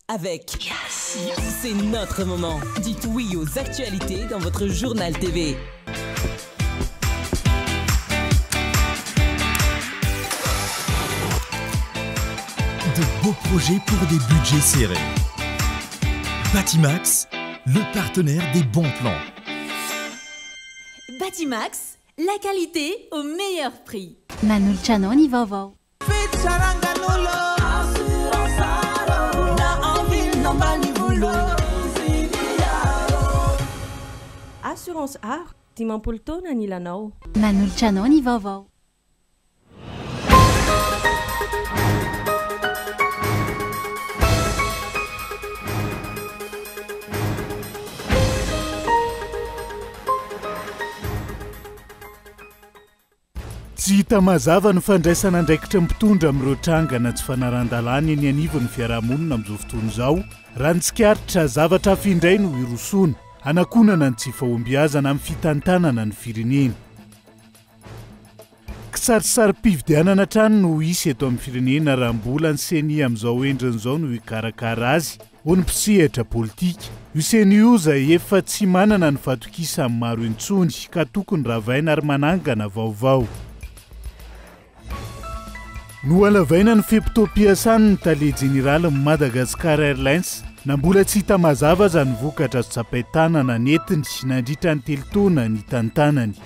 Avec Yes. C'est notre moment. Dites oui aux actualités dans votre journal TV. De beaux projets pour des budgets serrés. Batimax, le partenaire des bons plans. Batimax, la qualité au meilleur prix. Manolotra anao ny vaovao. Assurance Art, 50 taona anilanao. Manolotra anao ny vaovao. Tsy hita mazava ny fandraisana andraikitry ny mpitondra amin'ireo trangana tsy fanarahan-dalàna eny anivon'ny fiarahamonina amin'izao fotoana izao, raha ny tsikaritra, zavatra hafa indray no hirosoana, hanakonana ny tsy fahombiazana amin'ny fitantanana ny firenena. Kisarisarim-pifidianana hatrany no hisy eto amin'ny firenena raha mbola ny Ceni amin'izao endriny izao no hikarakara azy, hoy ny mpisehatra politika. Io Ceni io izay efa tsy manana ny fahatokisan'ny maro intsony ka tokony ravaina ary manangana vaovao. Nohalavaina ny fe-potoam-piasany ny tale jeneralin'ny Madagascar Airlines na mbola tsy hita mazava aza ny vokatra azo tsapain-tanana nentiny nandritra ny telo taona nitantanany.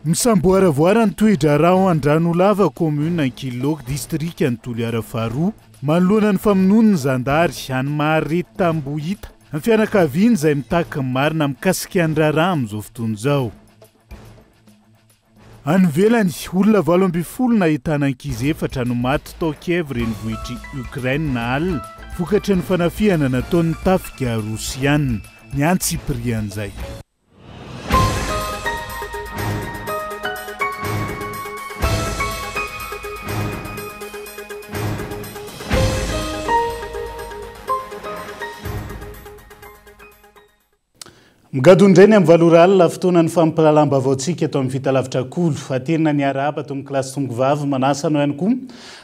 Misamboaravoara ny toe-draharaha ao Andranolava, kaominina Ankililoaka, distrikan'i Toliara faharoa, manoloana ny famonoan'ny zandary an'i Mahareta Ambohita, ny fianakaviany izay mitaky ny marina mikasika ny raharaha amin'izao fotoana izao. Any ivelany, olona 18 nahitana ankizy efatra no maty tao Kiev, renivohitr'i Ukraine, alina, vokatry ny fanafihana nataon'ny tafika rosiana. Ny antsipirian'izay. Migadona indray ny amin'ny valo ora alina, fotoanan'ny fampilalam-baovaontsika eto amin'ny Fitalavitra Kolo. Aterina ny arahaba tompoko lahy sy tompoko vavy, manasa anao ihany koa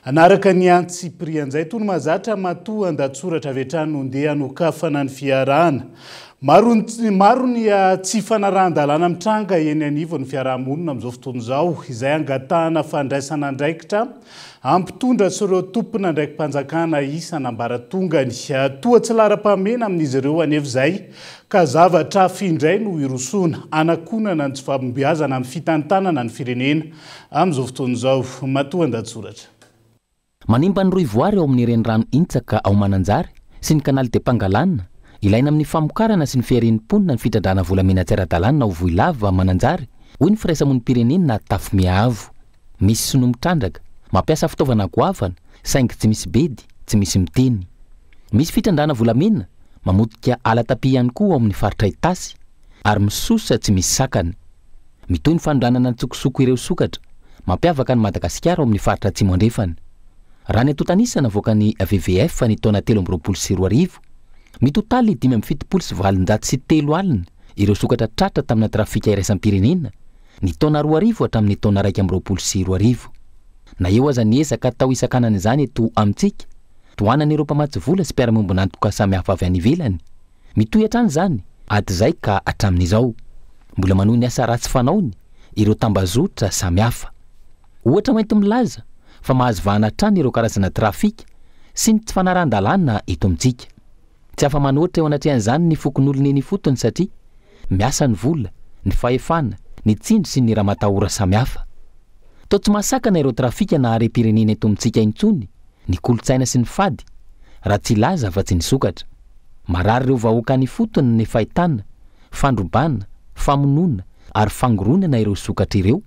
hanaraka ny antsipirian'izay. Toy ny mahazatra, matoa an-dahatsoratra avy hatrany no ndeha hanokafana ny fiarahana. Maro ny maro ny tsy fanarahan-dalàna mitranga eny anivon'ny fiaraha-monina amin'izao fotoana izao, izay angatahana fandraisana andraikitra hampitondra sy ireo tompon'andraiki-panjakana isan'ambaratongany. Toa tsy laharam-pahamehana amin'izy ireo anefa izay, ka zavatra hafa indray no hirosoana hanakonana ny tsy fahombiazana amin'ny fitantanana ny firenena amin'izao fotoana izao. Matoa an-dahatsoratra. Manimba ny rohivoary ao amin'ny renirano Intsaka ao Mananjary sy ny Canal de Pangalana, ilaina amin'ny famokarana sy ny fiharian'ny mponina ny fitrandrahana volamena tsy ara-dalàna ao Vohilava, Mananjary, hoy ny firaisamonim-pirenena Tafo Mihaavo. Misy sinoa mitrandraka, mampiasa fitaovana goavana, saingy tsy misy bedy, tsy misy miteny. Misy fitrandrahana volamena, mamotika ala tapia ihany koa ao amin'ny faritra Itasy, ary misosa tsy misy sakana. Mitohy ny fanondranana an-tsokosoko ireo sokatra mampiavaka an'i Madagasikara ao amin'ny faritra Atsimo Andrefana. Raha ny antontan'isa navoakan'ny WWF ny taona 2023, mitotaly 875 alina ireo sokatra tratra tamina trafika iraisam-pirenena ny taona 2000 hatramin'ny taona 2021. Na eo aza ny ezaka atao hisakanana izany eto amintsika, tohanan'ireo mpamatsy vola sy mpiara-miombon'antoka samihafa avy any ivelany, Mitohy hatrany izany hatrizay ka hatramin'izao. Mbola manohy ny asa ratsy fanaony ireo tambazotra samihafa. Ohatra hoenti-milaza fa mahazo vahana hatrany ireo karazana trafika sy ny tsy fanarahan-dalàna eto amintsika. Tsy afa-manoatra eo anatrehan'izany ny fokonolona eny ifotony satria miasa ny vola, ny fahefana, ny tsindry sy ny ramatahora samihafa. Toa tsy mahasakana ireo trafika na harem-pirenena eto amintsika intsony ny kolontsaina sy ny fady, raha tsy hilaza afa-tsy ny sokatra. Marary ireo vahoaka any ifotony ny fahitana, fandrobana, famonoana ary fangoronana ireo sokatra ireo,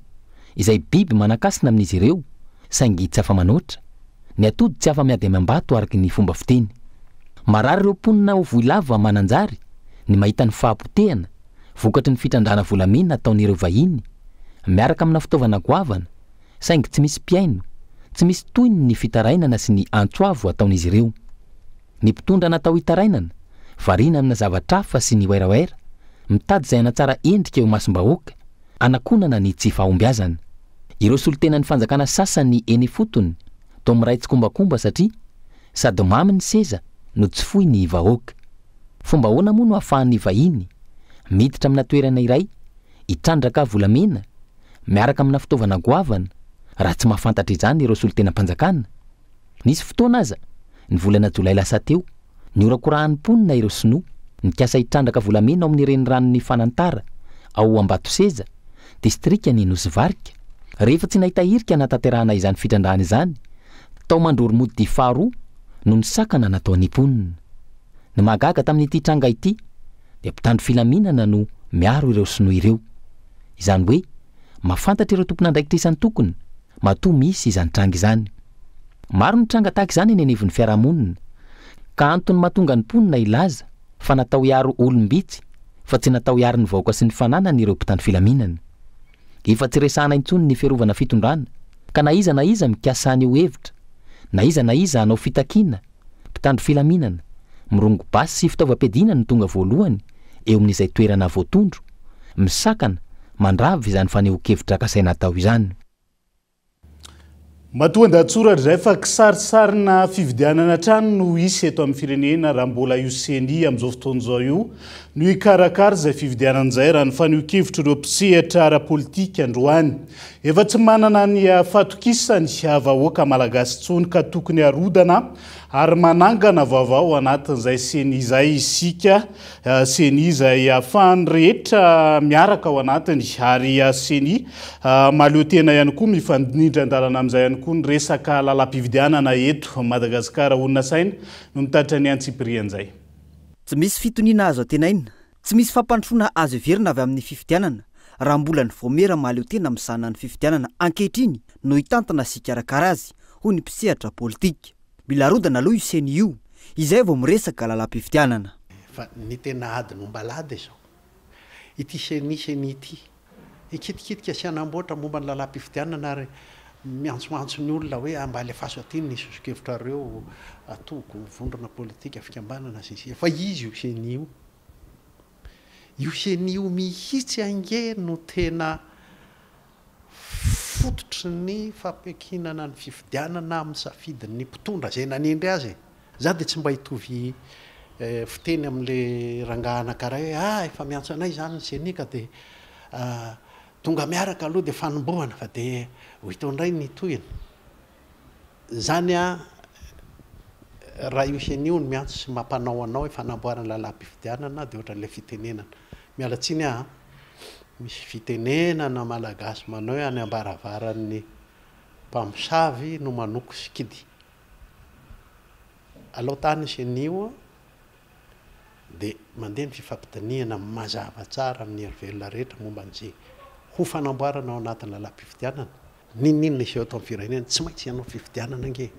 izay biby manan-kasina amin'izy ireo, saingy tsy afa-manoatra. Ny atody tsy afa-miady amam-bato araka ny fomba fiteny. Marary ireo mponina ao Vohilava Mananjary ny mahita ny fahapotehana vokatry ny fitrandrahana volamena ataon'ireo vahiny miaraka amina fitaovana goavana saingy tsy misy mpihaino, tsy misy tohiny ny fitarainana sy ny antso avo ataon'izy ireo. Ny mpitondra natao hitarainana, variana amina zavatra hafa sy ny wairawaira, mitady izay hanatsara endrika eo imasom-bahoaka, hanakonana ny tsy fahombiazana. Ireo solontenan'ny fanjakana sasany eny ifotony toa miray tsikombakomba satria. Sady mamy ny seza no tsy foy ny vahoaka. Fomba ahoana moa no ahafahan'ny vahiny miditra amina toerana iray hitrandraka volamena miaraka amina fitaovana goavana raha tsy mahafantatra izany ireo solontenam-panjakana? Nisy fotoana aza, ny volana jolay lasa teo, nihorakorahan'ny mponina ireo sinoa nikasa hitrandraka volamena ao amin'ny reniranon'i Fanantara ao Ambatoseza, distrikan'i Nosy Varika. Rehefa tsy nahita hirika hanatanterahana izany fitrandrahana izany, tao Mandroromody faharoa no nisakana nataon'ny mponina. Ny mahagaga tamin'ity tranga ity dia mpitandro filaminana no miaro ireo sinoa ireo. Izany hoe mahafantatra ireo tompon'andraikitra isan-tokony matoa misy izany tranga izany. Maro ny tranga tahaka izany eny anivon'ny fiarahamonina ka antony mahatonga ny mponina hilaza fa natao hiaro olom-bitsy fa tsy natao hiaro ny vahoaka sy ny fananany ireo mpitandro filaminana. Efa tsy resahana intsony ny fiarovana fitondrana ka na iza na iza mikasa haneho hevitra, na iza na iza hanao fitakiana, mpitandro filaminana, mirongo basy sy fitaovam-piadiana no tonga voalohany eo amin'izay toerana voatondro, misakana, mandrava izany fanehoan-kevitra kasaina atao izany. Matoa an-dahatsoratra izay fa kisarisarina fifidianana hatrany no hisy eto amin'ny firenena raha mbola io Ceni amin'izao fotoana izao io no hikarakara izay fifidianana izay raha ny fanehoan-kevitr'ireo mpisehatra ara-politika androany. Efa tsy manana ny fahatokisany vahoaka malagasy intsony ka tokony harodana ary manangana vaovao anatin'izay Ceni izay isika Ceni izay ahafahan'ny rehetra miaraka ao anatiny ary Ceni mahaleo tena ihany koa mifanindran-dalana amin'izay ihany koa ny resaka lalam-pifidianana eto Madagasikara. Olona saina no mitatitra ny antsipirian'izay. Tsy misy fitoniana azo antenaina, tsy misy fampandrosoana azo heverina avy amin'ny fifidianana raha mbola ny vaomiera mahaleo tena mizana ny fifidianana ankehitriny no hitantana sy hikarakara azy, hoy ny mpisehatra politika. Mila arodana aloha io ceni io izay vao miresaka lalam-pifidianana. Fa ny tena ady momba dia izao, ity ceni ceni ity, hikitikitika sy hanamboatra momba ny lalam-pifidianana ary miantsoantso ny olona hoe mba alefaso aty ny soso-kevitrareo, atoko, vondrona politika, fikambanana, sy ny sisa Fa izy io ceni io, io ceni io mihitsy ange no tena Fototry ny fampiankinana ny fifidianana amin'ny safidin'ny mpitondra izay nanendry azy e! Za dia tsy mba hitovy fiteny amin'le rangahy anankaray hoe ah efa miantso anay izany ny ceni ka dia tonga miaraka aloha dia fanombohana fa dia ho hita eo indray ny tohiny. Zany an, raha io ceni io no miantso sy mampanao anao hoe fanamboarana lalam-pifidianana dia ohatran'ilay fitenenana. Miala tsiny aho an, misy fitenenana malagasy manao hoe any am-baravaran'ny mpamosavy no manoko sikidy. Alao tany ceni io an, dia mandeha ny fifampidinihana mazava tsara amin'ny hery velona rehetra momba an'izay ho fanamboarana ao anatin'ny lalam-pifidianana. N'inon'inona hiseho eto amin'ny firenena, tsy maintsy hanao fifidianana ange e!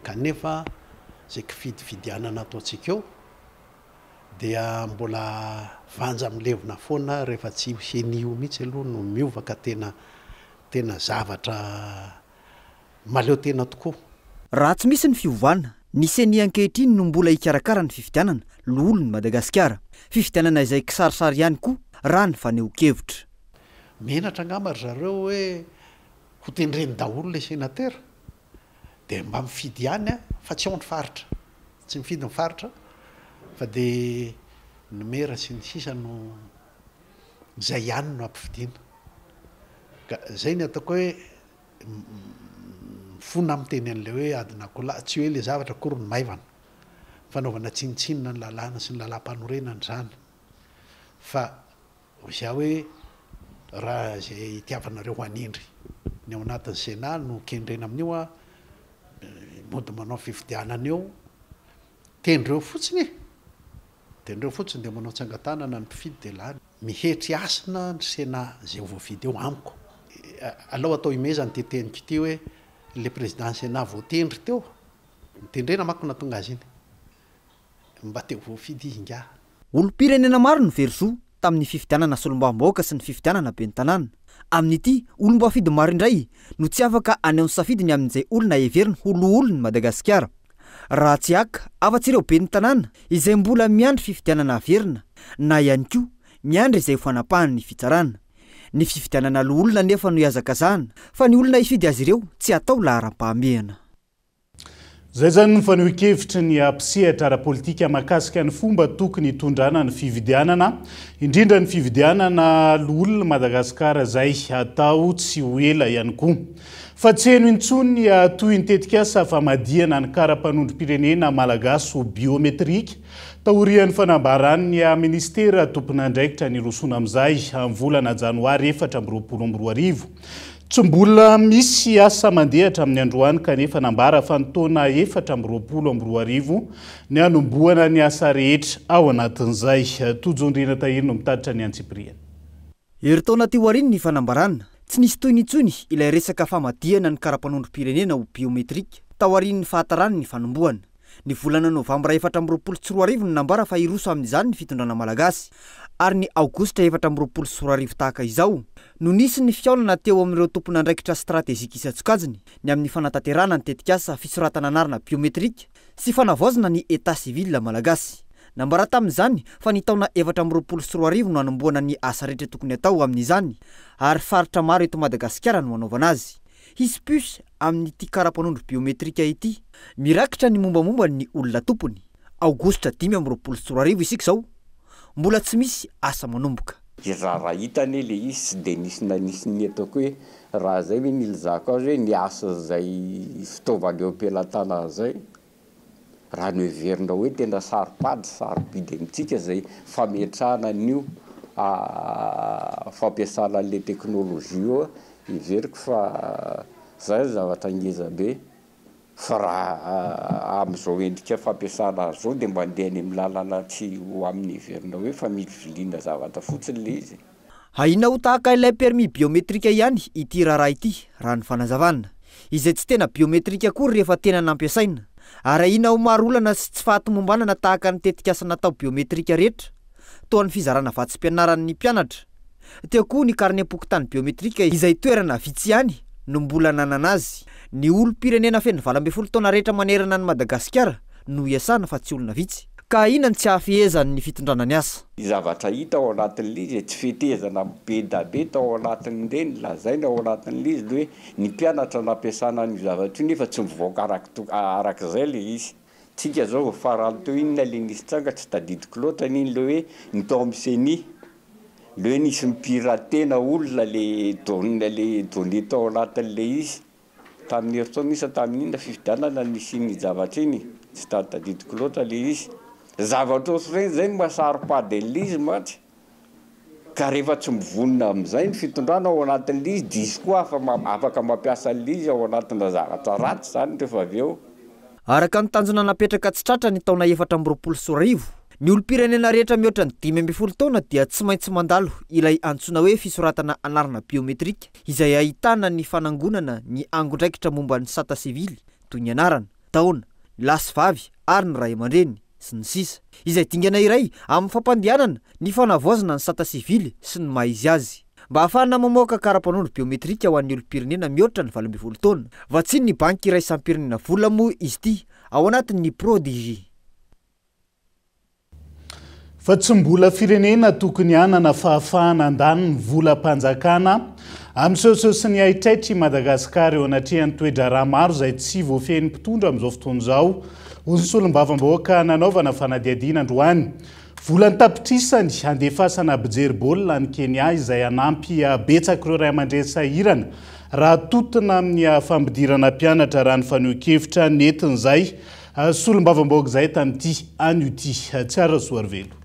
Kanefa izay kifidifidianana ataontsika eo dia mbola vanja milevina foana rehefa tsy io ceni io mihitsy aloha no miova ka tena tena zavatra mahaleo tena tokoa. Raha tsy misy ny fiovana, ny ceni ankehitriny no mbola hikarakara ny fifidianana loholon'i Madagasikara. Fifidianana izay kisarisary ihany koa raha ny fanehoan-kevitra. Menatra angamba ry zareo hoe ho tendreny daholo ilay senatera dia mba mifidy ihany an, fa tsy ao ny faritra, tsy mifidy ny faritra fa dia ny mera sy ny sisa no izay ihany no ampifidiana. Ka izay ny ataoko hoe mifona aho miteny an'ilay hoe adin'akoholahy, tsy hoe ilay zavatra akory no maivana, fanaovana tsinontsinona ny lalàna sy ny lalàmpanorenana izany fa Hoy izaho hoe, Raha izay itiavanareo hanendry ny ao anatin'ny Sénat no kendrena amin'io an, mody manao fifidianana eo, tendreo fotsiny e! Tendreo fotsiny dia manao tsangan-tanana ny mpifidy dia lany. Mihetry hasina ny Sénat izay ho voafidy eo amiko. Alao atao imezana ity teniko ity hoe, ilay président Sénat voatendry teo, notendrena manko nahatonga azy iny, mba te ho voafidy izy ingahy. Olom-pirenena maro no very zo tamin'ny fifidianana solombavambahoaka sy ny fifidianana ben'ny tanàna. Amin'ity, olom-boafidy maro indray no tsy afaka haneho ny safidiny amin'izay olona heveriny ho loholon'i Madagasikara. Raha tsy haka afa-tsy ireo ben'ny tanàna izay mbola miandry fifidianana haverina na ihany koa miandry izay ho fanapahan'ny fitsarana. Ny fifidianana loholona anefa no ihazakazahana fa ny olona hifidy azy ireo tsy atao laharam-pahamehana. Izay izany ny fanehoan-kevitry ny mpisehatra ara-politika mahakasika ny fomba tokony hitondrana ny fividianana, indrindra ny fividianana loholon'i Madagasikara izay hatao tsy ho ela ihany koa. Fa tsy heno intsony ny tohin'ny tetikasa famadihana ny kara-panondrom-pirenena malagasy ho biometrika taorian'ny fanambaran'ny minisitera tompon'andraikitra nirosoana amin'izay amin'ny volana janoary 2024. Tsy mbola misy asa mandeha hatramin'ny androany kanefa nambara fa ny taona 2024 ny hanombohana ny asa rehetra ao anatin'izay. Tojo Ndriana Tahiry no mitatitra ny antsipiriany. Herintaona teo aorian'ny ny fanambarana, tsy nisy tohiny intsony ilay resaka famadihana ny kara-panondrom-pirenena ho biometrika, taorian'ny fahataran'ny fanombohana. Ny volana novambra 2024 no nambara fa hiroso amin'izany ny fitondrana malagasy, ary ny aogositra 2024 tahaka izao no nisy ny fihaonana teo amin'ireo tompon'andraikitra stratejika isan-tsokajiny ny amin'ny fanatanterahana ny tetikasa fisoratana anarana biometrika sy fanavaozana ny Etat civil malagasy. Nambara tamin'izany fa ny taona 2024 no hanombohana ny asa rehetra tokony hatao amin'izany ary faritra maro eto Madagasikara no hanaovana azy. Hisy puce amin'ity kara-panondro biometrika ity. Mirakitra ny mombamomba ny olona tompony. Aogositra 2025 isika izao, mbola tsy misy asa manomboka. Raha hita anie le izy tsy de nisy na nisy ny ataoko hoe raha zay ve nilzako azy hoe ny asa zay fitaovana eo am-pelatanana zay. Raha noheverina hoe tena saro-pady, sarobidy amintsika izay fametrahana an'io fampiasana an'ilay teknolojia io, heveriko fa izay ny zavatra ngeza be. Fa raha amin'izao endrika fampiasana azy izao dia mandeha any amin'ny lalana tsy ho amin'ny heverina hoe familiviliana zavatra fotsiny ilay izy. Ahiana ho tahaka ilay permis biometrika ihany ity raharaha ity, raha ny fanazavana. Izay tsy tena biometrika akory rehefa tena nampiasaina. Ary ahiana ho maro olana sy tsy fahatomombanana tahaka ny tetikasa natao biometrika rehetra, toa ny fizarana vatsim-pianaran'ny mpianatra. Teo koa ny karnem-pokontany biometrika izay toerana vitsy ihany no mbola nanana azy. Ny olom-pirenena feno 18 taona rehetra manerana an'i Madagasikara no iasana fa tsy olona vitsy. Ka ahiana ny tsy hahafehezan'ny fitondrana ny asa. Ny zavatra hita ao anatin'ilay izy e, tsy fetezana be da be tao anatin'ireny, lazaina ao anatin'ilay izy le hoe ny mpianatra nampiasana an'io zavatra io nefa tsy mivoaka arak'izay ilay izy. Tsika zao vao farany teo inona le nisy tranga tsy tadidiko loatra anie le hoe ny tao amin'ny ceni, le hoe nisy ni-pirater-na olona le donne le donnée tao anatin'ilay izy. Tamin'ny herintaona io sa tamin'ny inona fifidianana nisy iny zavatra iny? Tsy tadidiko loatra le izy. Zavatra ohatr'ireny zay no maha saro-pady an'ilay izy mantsy. Ka rehefa tsy mivonona amin'izay ny fitondrana ao anatin'ilay izy dia izy koa afaka mampiasa an'ilay izy ao anatina zavatra ratsy izany rehefa avy eo. Araka ny tanjona napetraka tsy tratra ny taona 2024, ny olom-pirenena rehetra mihoatra ny 15 taona dia tsy maintsy mandalo ilay antsoina hoe fisoratana anarana biometrika izay ahitana ny fanangonana ny angon-draikitra momba ny sata sivily toy ny anarana, taona, ny lahy sy vavy ary ny ray aman-dreny, sy ny sisa Izay dingana iray amin'ny fampandehanana ny fanavaozana ny sata sivily sy ny maha izy azy. Mba hahafahana mamoaka kara-panondro biometrika ho an'ny olom-pirenena mihoatra ny 18 taona. Vatsian'ny Banky iraisam-pirenena vola moa izy ity ao anatin'ny Prodigy. Fa tsy mbola firenena tokony hanana fahafahana handany ny volam-panjakana amin'ny sehoseho sy ny haitraitry i Madagasikara eo anatrehan'ny toe-draharaha maro izay tsy voafehin'ny mpitondra amin'izao fotoana izao, hoy ny solombavambahoaka nanaovana fanadihadiana androany. Vola an-tapitrisany handefasana mpijery baolina any Kenya izay hanampy betsaka ireo ray aman-dreny sahirana raha totina amin'ny fampidirana mpianatra raha ny fanehoan-kevitra nentin'izay Solombavambahoaka izay tamin'ity anio ity. Tsiaro Rasoarivelo.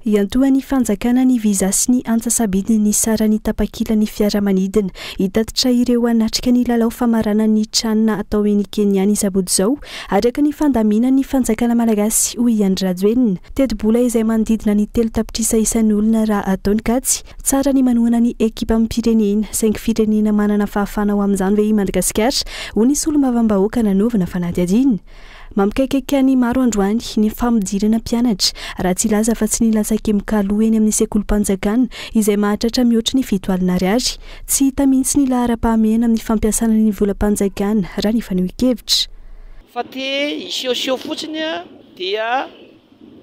Iantohan'ny fanjakana ny visa sy ny antsasabidin'ny saran'ny tapakilan'ny fiaramanidina hitatitra ireo hanatrika ny lalao famaranan'ny Chan atao eny Kenya ny sabotsy izao, araka ny fandaminan'ny fanjakana malagasy, hoy i Andry Rajoelina. Tetibola izay manodidina ny 3 tapitrisa isan'olona raha atao ny kajy. Tsara ny manohana ny ekipam-pirenena, saingy firenena manana fahafahana ho amin'izany ve i Madagasikara? hoy ny solombavambahoaka nanaovana fanadihadiana. Mampikaikaika ny maro androany ny fampidirana mpianatra, raha tsy hilaza afa-tsy ny latsakemboka aloha eny amin'ny sekolim-panjakana izay mahatratra mihoatry ny 70 ariary. Tsy hita mihitsy ny laharam-pahamehana amin'ny fampiasana ny volam-panjakana, raha ny fanehoan-kevitra. Fa te hisehoseho fotsiny dia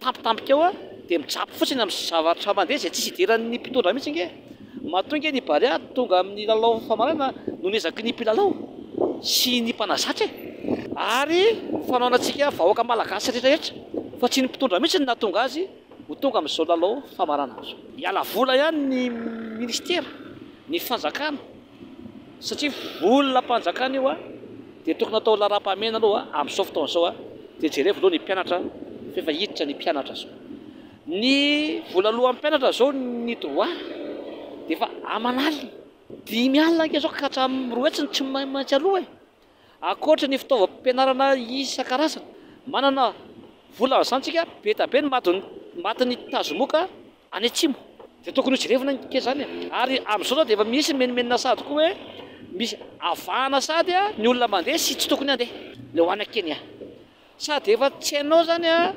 tampotampoka eo dia mijapy fotsiny amin'ny zavatra mandeha izay tsisy idiran'ny mpitondra mihitsy ange. Matoa ange ny Barea tonga amin'ny lalao famaranana no niezaky ny mpilalao sy ny mpanazatra e. Ary fanaonantsika vahoaka malagasy rehetra rehetra fa tsy ny mpitondra mihitsy no nahatonga azy ho tonga amin'izao lalao famaranana izao. Hiala vola ihany ny ministera, ny fanjakana satria volam-panjakana io dia tokony atao laharam-pahamehana aloha amin'izao fotoana izao dia jerevo aloha ny mpianatra fa efa hiditra ny mpianatra izao. Ny vola aloan'ny mpianatra izao ny droit dia efa aman'alina, 50 ange izao ka hatramin'ny 200 no tsy maintsy aloa e! Ankoatra ny fitaovam-pianarana isan-karazany, manana vola an'izany tsika, be dia be ny matin'ny tazomoka any atsimo. Dia tokony ho jerevina ange izany e! Ary amin'izao izao dia efa misy mimenomenona sahady koa hoe misy avahana sahady ny olona mandeha sy tsy tokony handeha, ilay ho any Kenya. Sady efa tsy hainao zany a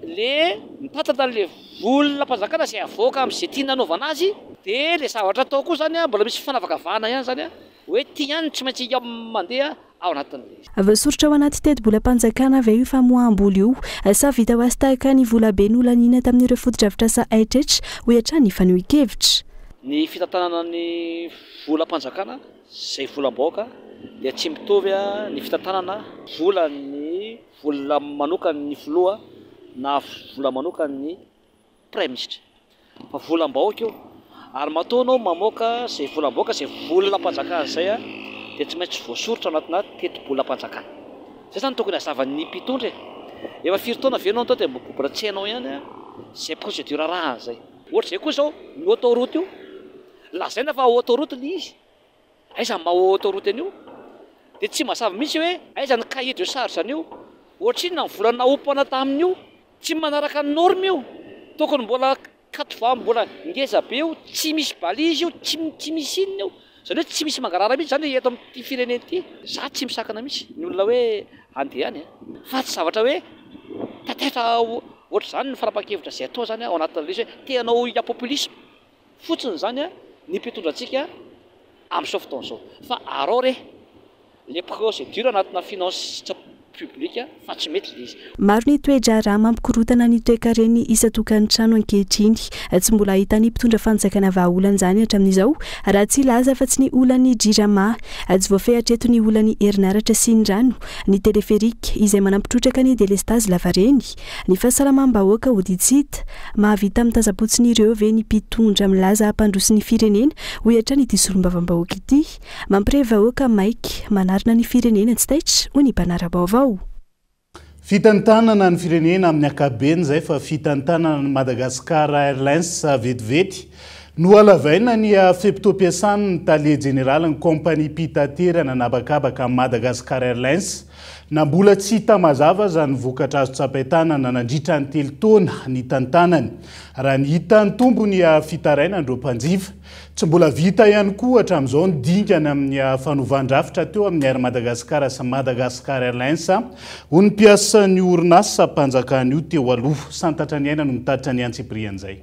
le mitantana anle volam-panjakana zay avoaka amze tiana anaovana azy de le zavatra atao koa zany a mbola misy fanavakavahana ihany zany a hoe ty ihany no tsy maintsy mandeha ao anatin'le izy. Voasoritra ao anaty tetibolam-panjakana ve io famoaham-bola io sa vita ho azy tahaka ny volabe nolaniana tamin'ireo fotodrafitrasa haitraitra, hoy hatrany ny fanehoan-kevitra. Ny fitantanana ny volam-panjakana Izay volam-bahoaka dia tsy mitovy ny fitantanana volan'ny vola manokan'ny filoha na vola manokan'ny praiminisitra fa volam-bahoaka io ary matoa anao mamoaka izay volam-bahoaka izay volam-panjakana izay dia tsy maintsy voasoritra anatina tetibolam-panjakana. Izay izany tokony hazavan'ny mpitondra e! Efa firy taona ve ianao no tao dia mbola tsy hainao ihany izay procédure arahana izay. Ohatr'izay koa izao ny autoroute io, lazaina fa autoroute ilay izy. Aiza ny maha autoroute an'io? Dia tsy mazava mihitsy hoe aiza ny cahier de charge an'io? Ohatrinona ny vola naompana tamin'io? Tsy manaraka ny norme io. Tokony mbola quatre voies mbola ngeza be io, tsy misy balise io, tsy tsy misy inona io. Izany hoe tsy misy mangarahara mihitsy izany eto amin'ity firenena ity. Za tsy misakana mihitsy ny olona hoe handeha any an! Fa tsy zavatra hoe taitaitra ohatr'izany ny fanapahan-kevitra izay atao izany ao anatin'ilay izy hoe te hanao populisme. Fotsiny izany ny mpitondra antsika amin'izao fotoana izao. Fa arao re le procédure anatina finance publique fa tsy mety le izy. Maro ny toe-draharaha mampikorontana ny toekaren'ny isan-tokantrano ankehitriny. Tsy mbola ahitan'ny mpitondra fanjakana vahaolana izany hatramin'izao, raha tsy hilaza afa-tsy ny olan'ny Jirama. Tsy voafehy hatreto ny olan'ny herinaratra sy ny rano, ny teleferika izay manampy trotraka ny delestazy lavareny. Ny fahasalamam-bahoaka hody tsy hita. Mahavita mitazam-potsiny ireo ve ny mpitondra milaza hampandroso ny firenena, hoy hatrany ity solombavambahoaka ity. Mampirevy vahoaka maika, manarina ny firenena tsy taitra, hoy ny mpanara-baovao. Fitantanana ny firenena amin'ny ankapobeny izay fa fitantanana ny Madagascar Airlines vetivety. Nohalavaina ny fe-potoam-piasan'ny tale jeneralin'ny kaompaniam-pitaterana an'habakabaka Madagascar Airlines. Na mbola tsy hita mazava aza ny vokatra azo tsapain-tanana nandritra ny telo taona nitantanany, raha ny hita nitombo ny fitarainan'ireo mpanjifa. Tsy mbola vita ihany koa hatramin'izao ny dingana amin'ny fanovan-drafitra teo amin'ny Air Madagascar sy Madagascar Airlines, hoy ny mpiasan'io orinasam-panjakana io teo aloha. Santatra Niaina no mitatitra ny antsipirian'izay.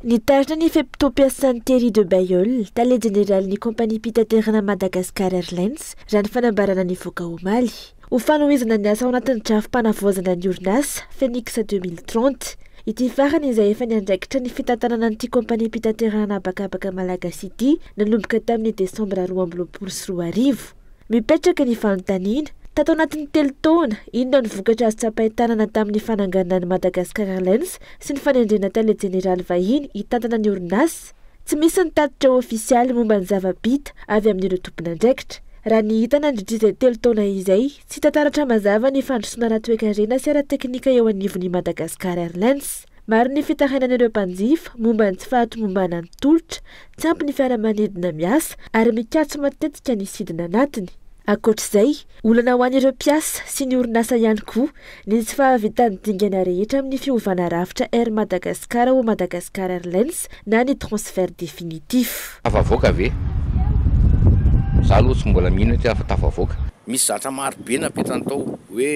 Nitarina ny fe-potoam-piasan'i Thierry de Bailleul, tale jeneralin'ny kaompaniam-pitaterana Madagascar Airlines, raha ny fanambarana nivoaka omaly. Ho fanohizana ny asa ao anatin'ny drafi-panavaozana ny orinasa, Phoenix 2030. Ity farany izay efa niandraikitra ny fitantanana an'ity kaompaniam-pitaterana an'habakabaka malagasy ity nanomboka tamin'ny desambra 2022. Mipetraka ny fanontaniana, tato anatin'ny telo taona, inona no vokatra azo tsapain-tanana tamin'ny fananganana ny Madagascar Airlines sy ny fanendrena tale jeneraly vahiny hitantana ny orinasa? Tsy misy ny tatitra ofisialy momba ny zava-bita avy amin'ireo tompon'andraikitra. Raha ny hita nandritra izay telo taona izay, tsy hita taratra mazava ny fandrosoana ara-toekarena sy ara-teknika eo anivon'ny Madagascar Airlines. Maro ny fitarainan'ireo mpanjifa momba ny tsy fahatomombanan'ny tolotra, tsy ampy ny fiaramanidina miasa ary mikatso matetika ny sidina anatiny. Ankoatra izay, olana ho an'ireo mpiasa sy ny orinasa ihany koa ny tsy fahavitan'ny dingana rehetra amin'ny fiovana rafitra Air Madagascar ho Madagascar Airlines na ny transfert définitif. Tafavoaka ve? Za aloha tsy mbola mino hoe tafavoaka. Misy zatra maro be napetrany tao hoe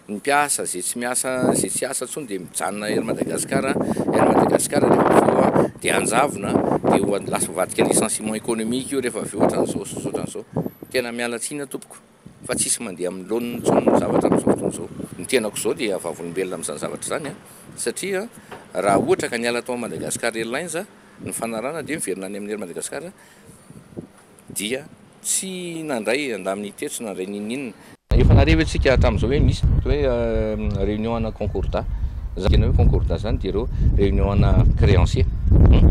Ny mpiasa izay tsy miasa izay tsy hiasa intsony dia mijanona Air Madagascar, Air Madagascar rehefa avy eo dia hanjavona dia ho lasa mivadika licenciement économique io rehefa avy eo ohatran'izao sy ohatran'izao. Tena miala tsiny aho tompoko fa tsisy mandeha amin'ny laoniny intsony ny zavatra amin'izao fotoana izao. Ny tenako izao dia vavolombelona amin'izany zavatra izany satria raha ohatra ka niala tao Madagascar Airlines ny fanarahana dia miverina any amin'ny Air Madagascar dia tsy nandray indemnité tsy nandray n'inon'inona. Efa nahare ve tsika hatramin'izao hoe misy hoe réunion ana concordat? Zany tena hoe concordat zany dia ireo réunion ana créancier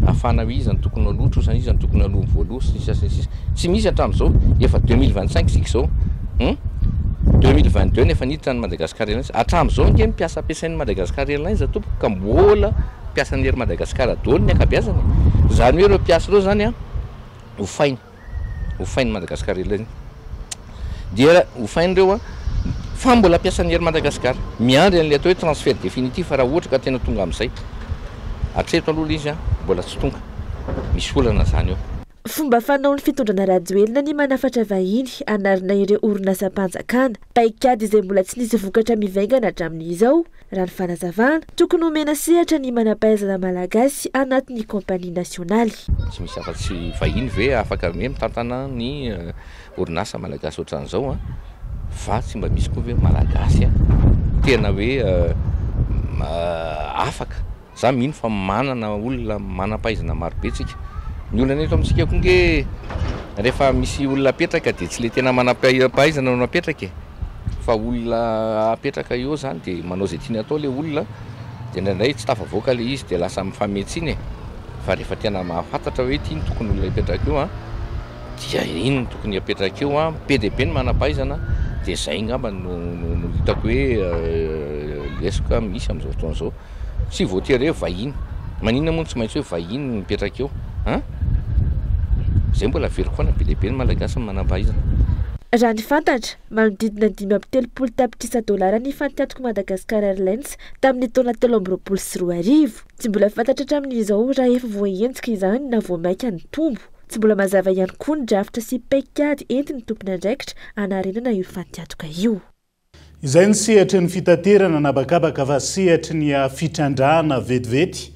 ahafahana hoe iza no tokony aloa trosa, iza no tokony aloa voaloha sy ny sisa sy ny sisa. Tsy misy hatramin'izao, efa 2025 isika izao hum, 2022 no efa niditra ny Madagascar Airlines, hatramin'izao ange ny mpiasa ampiasain'ny Madagascar Airlines tompoko ka mbola mpiasan'ny Air Madagascar daholo ny ankabeazany e! Izany hoe ireo mpiasa ireo zany an hofaina, hofain'ny Madagascar Airlines dia hofaina ireo an fa mbola mpiasan'ny Air Madagascar, miandry an'ilay atao hoe transfert définitif raha ohatra ka tena tonga amin'izay, hatreto aloha ilay izy an mbola tsy tonga, misy olana izany eo. Fomba fanaon'ny fitondrana Rajoelina ny manafatra vahiny hanarina ireo orinasam-panjakana. Paikady izay mbola tsy nisy vokatra mivaingana hatramin'izao, raha ny fanazavana. Tokony homena sehatra ny manam-pahaizana malagasy anatin'ny kaompania nasionaly. Tsy misy afa-tsy vahiny ve afaka hoe mitantana ny orinasa malagasy ohatran'izao an? Fa tsy mba misy koa ve malagasy tena hoe afaka? Za mino fa manana olona manam-pahaizana maro be tsika. Ny olana eto amintsika koa nge rehefa misy olona apetraka dia tsy le tena manam-pahaizana no apetraka e. Fa olona apetraka eo zany dia manao izay tiany atao le olona dia indraindray tsy tafavoaka le izy dia lasa mifamehy tsiny e. Fa rehefa tena mahafantatra hoe ity no tokony olona hipetraka eo an, dia iny no tokony hapetraka eo an, be dia be ny manam-pahaizana dia zay angamba no no hitako hoe lesoka misy amin'izao fotoana izao. Tsy voatery hoe vahiny. Maninona moa no tsy maintsy hoe vahiny no mipetraka eo an? Zay mbola averiko foana, be dia be ny Malagasy ny manampahaizana. Raha ny fantatra, manodidina ny 35 tapitrisa dolara ny fantiantok'i Madagascar Airlines tamin'ny taona 2023. Tsy mbola fantatra hatramin'izao raha efa voahenjika izany na vao mainka nitombo. Tsy mbola mazava ihany koa ny drafitra sy paikady entin'ny tompon'andraikitra hanarenana io fantiantoka io. Izay ny sehatry ny fitaterana an'habakabaka fa sehatry ny fitrandrahana vetivety.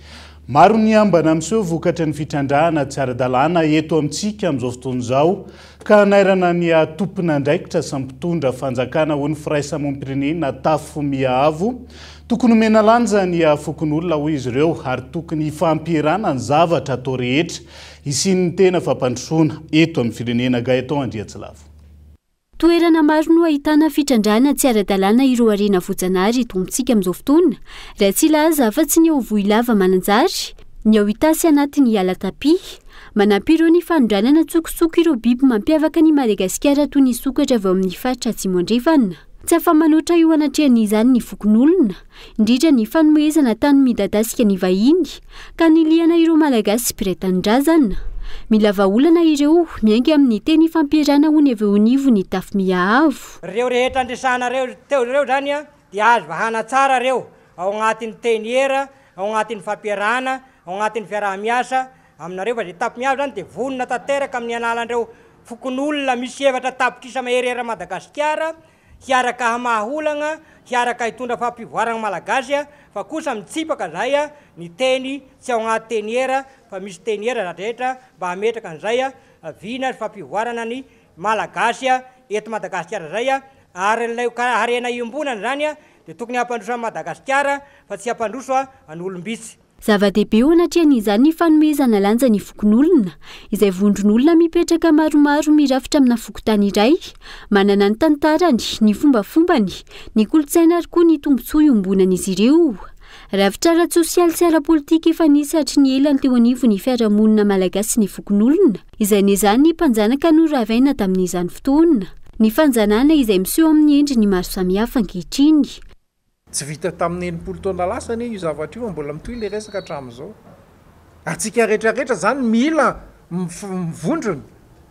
Maro ny ambana miseho vokatry ny fitrandrahana tsy ara-dalàna eto amintsika amin'izao fotoana izao ka hanairana ny tompon'andraikitra sy ny mpitondra fanjakana hoy ny firaisamonim-pirenena Tafo Miha-Avo. Tokony homena lanja ny fokonolona hoy izy ireo ary tokony hifampierana ny zavatra atao rehetra hisian'ny tena fampandrosoana eto amin'ny firenena. Gaëtan Andriatsilavo. Toerana maro no ahitana fitrandrahana tsy ara-dalàna ireo harena voajanahary eto amintsika amin'izao fotoana, raha tsy hilaza afa-tsy ny ao Vohilava Mananjary, ny ao Itasy anatin'ny ala tapia. Manampy ireo ny fanondranana an-tsokosoko ireo biby mampiavaka an'i Madagasikara toy ny sokatra avy ao amin'ny faritra Atsimo Andrefana. Tsy afa-manoatra eo anatrehan'izany ny fokonolona, indrindra ny fanomezana tany midadasika ny vahiny, ka nilihana ireo Malagasy mpiray tanindrazana. Mila vahaolana ireo, miainga amin'ny teny ifampierana hoy ny avy eo anivon'ny Tafo Miha-Avo. Ireo rehetra andresanareo teo ireo izany dia azo vahana tsara ireo ao agnatin'ny teny era, ao agnatin'ny fampiarahana, ao agnatin'ny fiaraha-miasa aminareo fa izay Tafo Miha-Avo izany dia vonona tanteraka amin'ny analan'ireo fokonolona misy 4 tapitrisa mahery eran'i Madagasikara hiaraka hamaha olagna, hiaraka hitondra fampivoaragna Malagasy fa kosa mitsipaka zahay ny teny tsy ao agnaty teny era fa misy teny era zatra rehetra mba hametraka an'izay vina sy fampivoarana ny Malagasy eto Madagasikara zay ary ilay harena iombonana zany dia tokony hampandroso an'i Madagasikara fa tsy hampandroso an'olom-bitsy. Zava-dehibe eo anatrehan'izany ny fanomezana lanja ny fokonolona, izay vondron'olona mipetraka maromaro mirafitra amina fokontany iray, manana ny tantarany, ny fombafombany, ny kolontsaina ary koa ny tombontsoa iombonan'izy ireo. Rafitra ara-tsosialy sy ara-politika efa nisy hatry ny ela ny teo anivon'ny fiarahamonina malagasy ny fokonolona, izay nezahan'ny mpanjanaka noravaina tamin'izany fotoana. Ny fanjanahana izay miseho amin'ny endriny maro samihafa ankehitriny. Tsy vita tamin'ny 60 taona lasa anie io zavatra io fa mbola mitohy ilay resaka hatramin'izao. Antsika rehetra rehetra izany mila mivondrona,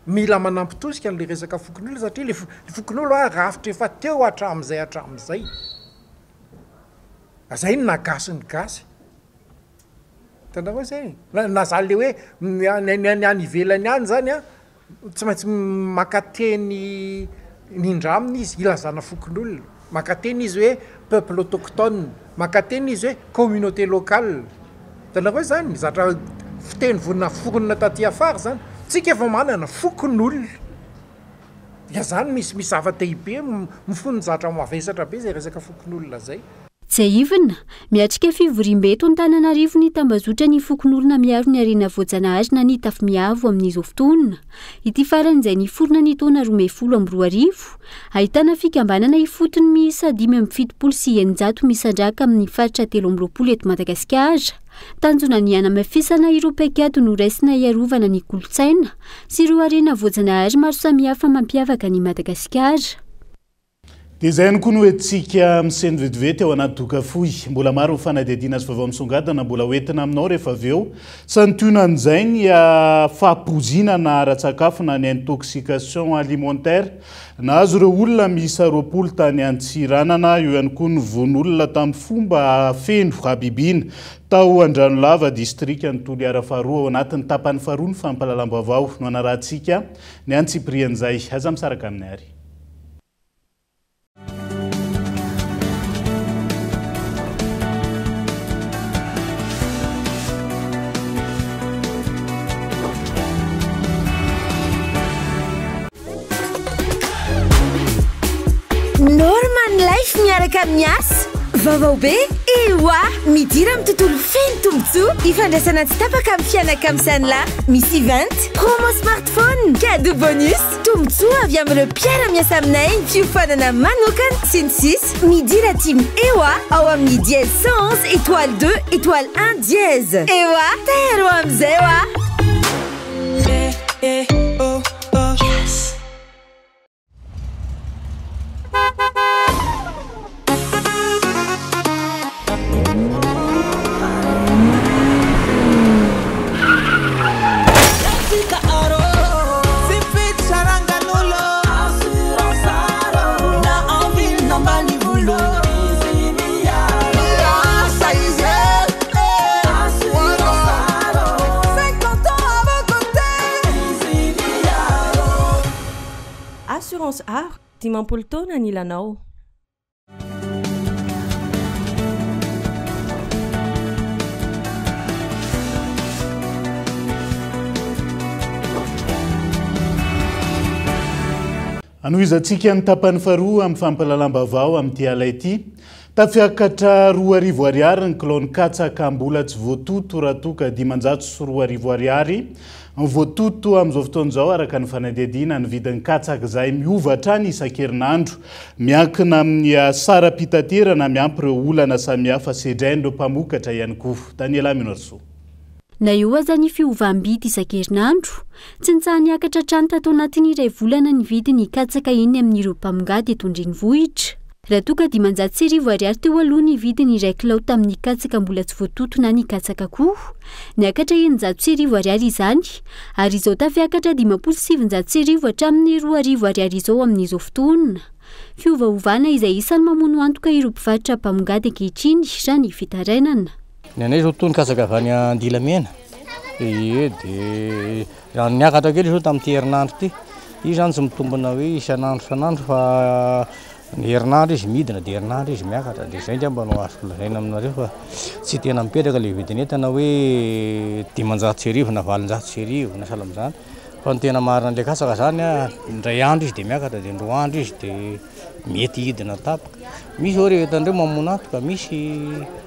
mila manampy tosika an'ilay resaka fokonolona satria ilay fokonolona hoa rafitra efa teo hatramin'izay hatramin'izay. Izay no naha gasy ny gasy. Hitanareo izay? Na zany le hoe ny any ivelany any zany an, tsy maintsy maka teny nindramina izy ilazana fokonolona, maka teny izy hoe peuple autochtone, maka teny izy hoe communauté locale. Hitanareo izany? Zatra fiteny vao naforona taty afara izany. Tsika efa manana fokonolona. Dia zany misy misy zava-dehibe mifono zatra mavesatra be izay resaka fokonolona izay. Tsiahivina, miatrika fivoriambe eto Antananarivo ny tambazotran'ny fokonolona miaro ny harena voajanahary na ny Tafimiavo amin'izao fotoana. Ity farany izay niforona ny taona 2012, ahitana fikambanana ifotony miisa 675 misandrahaka amin'ny faritra 23 eto Madagasikara. Tanjona ny hanamafisana ireo paikady noraisina hiarovana ny kolontsaina sy ireo harena voajanahary maro samihafa mampiavaka an'i Madagasikara. Dia izay ihany koa no entintsika miseno vetivety ao anaty doka fohy. Mbola maro ny fanadihadiana sy vaovao misongadina mbola ho entina aminao rehefa avy eo. Santionan'izay ny fahapoizinana ara-tsakafo na ny intoxication alimentaire nahazo ireo olona miisa 20 tany Antsiranana. Eo ihany koa ny vono olona tamin'ny fomba feno habibiana tao Andranolava, distrikan'i Toliara faharoa. Ao anatin'ny tapany faharoa ny fampahalalam-baovao no hanarahantsika ny antsipirian'izay. Aza misaraka aminay ary. Norman Life miaraka amin'ny asa. Vaovao be, ewa! Midira amin'ny tontolo feno tombontsoa ifandraisana tsy tapaka amin'ny fianakamisan'la. Misy event, promo smartphone, cadeau bonus, tombontsoa avy amin'ireo mpiara-miasa aminay, fiofanana manokana, sy ny sisa Midira team Ewa ao amin'ny dièse 111 étoile 2 étoile 1 dièse. Ewa, tairo amin'izay wa! Assurance Aro, 50 taona anilanao. Anohizantsika ny tapany faharoa amin'ny fampahalalam-baovao amin'ity alina ity. Tafiakatra 2000 ariary ny kilaon'ny katsaka mbola tsy voatoto raha toa ka 2500 ariary ny voatoto amin'izao fotoana izao araka ny fanadihadiana ny vidin'ny katsaka izay miova hatrany isan-kerinandro. Miankina amin'ny saram-pitaterana miampy ireo olana samihafa sedrain'ireo mpamokatra ihany koa. Daniela Minoarisoa. Na eo aza ny fiovam-bidy isan-kerinandro, tsy nitsaha-niakatra hatrany tato anatin'ny iray volana ny vidin'ny katsaka eny amin'ireo mpamongady eto an-drenivohitra. Raha toa ka 1500 ariary teo aloha ny vidin'ny iray kilao tamin'ny katsaka mbola tsy voatoto na ny katsaka akoho, niakatra 1600 ariary izany, ary izao tafiakatra 1950 hatramin'ny 2000 ariary izao amin'izao fotoana. Fiovaovana izay isan'ny mamono antoka ireo mpivarotra mpamongady ankehitriny raha ny fitarainana. Ny anay zao toa ny katsaka avy any Andilamena. Ie, dia raha niakatra kely izao tamin'ity herinandro ity. Izy izany tsy mitombina hoe isan'andro isan'andro fa ny herinandro izy midina dia herinandro izy miakatra. Dia izay angamba no azoko lazaina aminareo fa tsy tena mipetraka ilay vidin'entana hoe 1500 na 1800 na sahala amin'izany. Fa ny tena marina an'ilay katsaka izany an, indray andro izy dia miakatra dia indroa andro izy dia mety hidina tampoka. Misy zao ireo entana ireo mamono antoka, misy